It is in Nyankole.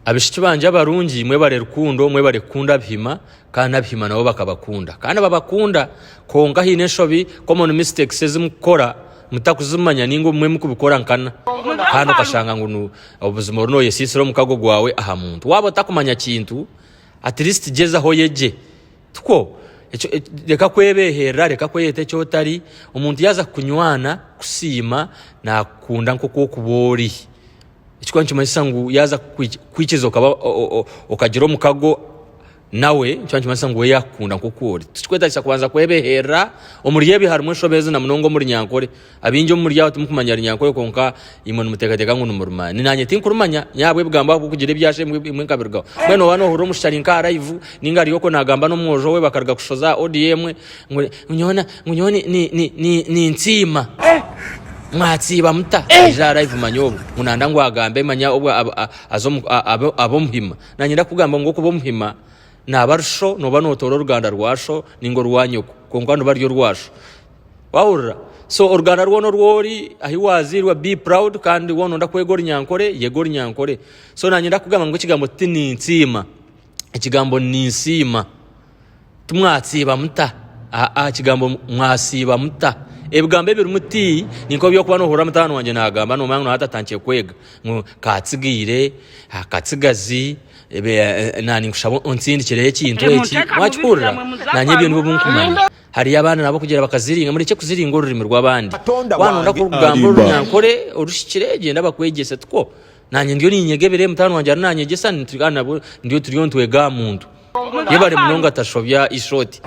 Abaishiki bangye abarungi mwebare rukundo, mwebare kukunda Abihima kandi n'Abihima nabo bakabakunda. Kandi babakunda kwonka haine enshobi, common mistakes ezi mukukora mutakuzimanya ninga obumwe mukubikora nkana kandi okashanga ngu obuzima ori noyesiisira omukago gwawe aha muntu. Waaba otakumanya kintu at least gyezaho oyegye. Tikwo? Reka kwebeeherera, reka kweyeta eki otari. Omuntu yaaza kukunywana, kukusiima, naakukunda nk'oku orikuba ori. Ekikuba nikimanyisa ngu yaaza kukwikiriza okaba okagira omukago nawe, nikiba nikimanyisa ngu we yaakukunda nk'oku ori. Tikikwetaagisa kubanza kwebeeherera. Omuri ebyo harimu enshobe ezi na munonga omuri nyankore. Abaingi omuri abo timukumanya Runyankore kwonka imwe nimuteekateeka ngu nimurumanya. Naanye tinkurumanya, nyowe ahabw'ebigambo ahabw'okugira ebyasha ebimwe nkabirugaho. Mbwenu nooba noohurira omushija ari nk'aha live nainga ari okwo naagamba n'omwojo we bakaruga kushoza aha audio emwe ngu nyowe ngu nyowe ninsiima. Mwatsiiba muta? Aija aha live manya obwo ngu nanda ngu agambe manya obwo aze abe omuhima. Naanye ndakugamba ngu okuba omuhima naaba ari sho nooba nootoora oruganda rwa sho nainga orwa nyoko kwonka niba ruri orwa sho. Wahurira? So oruganda rwona oru ori, ahi wazairwe be proud kandi waaba noyenda kwega orunyankore, yega orunyankore. So nanye ndakugamba ngu ekigambo ti ninsiima, ekigambo ninsiima. Timwatsiiba muta? Aa ekigambo mwasiiba muta? Ebigambo ebirimu ti ninka obu orikuba nohurira mutaani wangye nagamba nomanya ngu hati atandikire kwega ngu katsigaire, katsigazi, naanye ninkushaba ontsindikireho ekintu eki. Wakihurira? Nanye ebyo nibyo binkumanya. Hariyo abandi nabo kugira bakaziringa, murekye kuziringa orurimi rw'abandi. Katonda Waaba noyenda wange kugamba alimba. orunyankore oruhikire, gyenda bakwegyese tikwo? Naanye ndiyo niinyega ebiro ebi mutaani wangye ariyo naanyegyesa, kandi nabwo ndiyo turiyo nitwega aha muntu. Yebare munonga Tashobya Ishoti.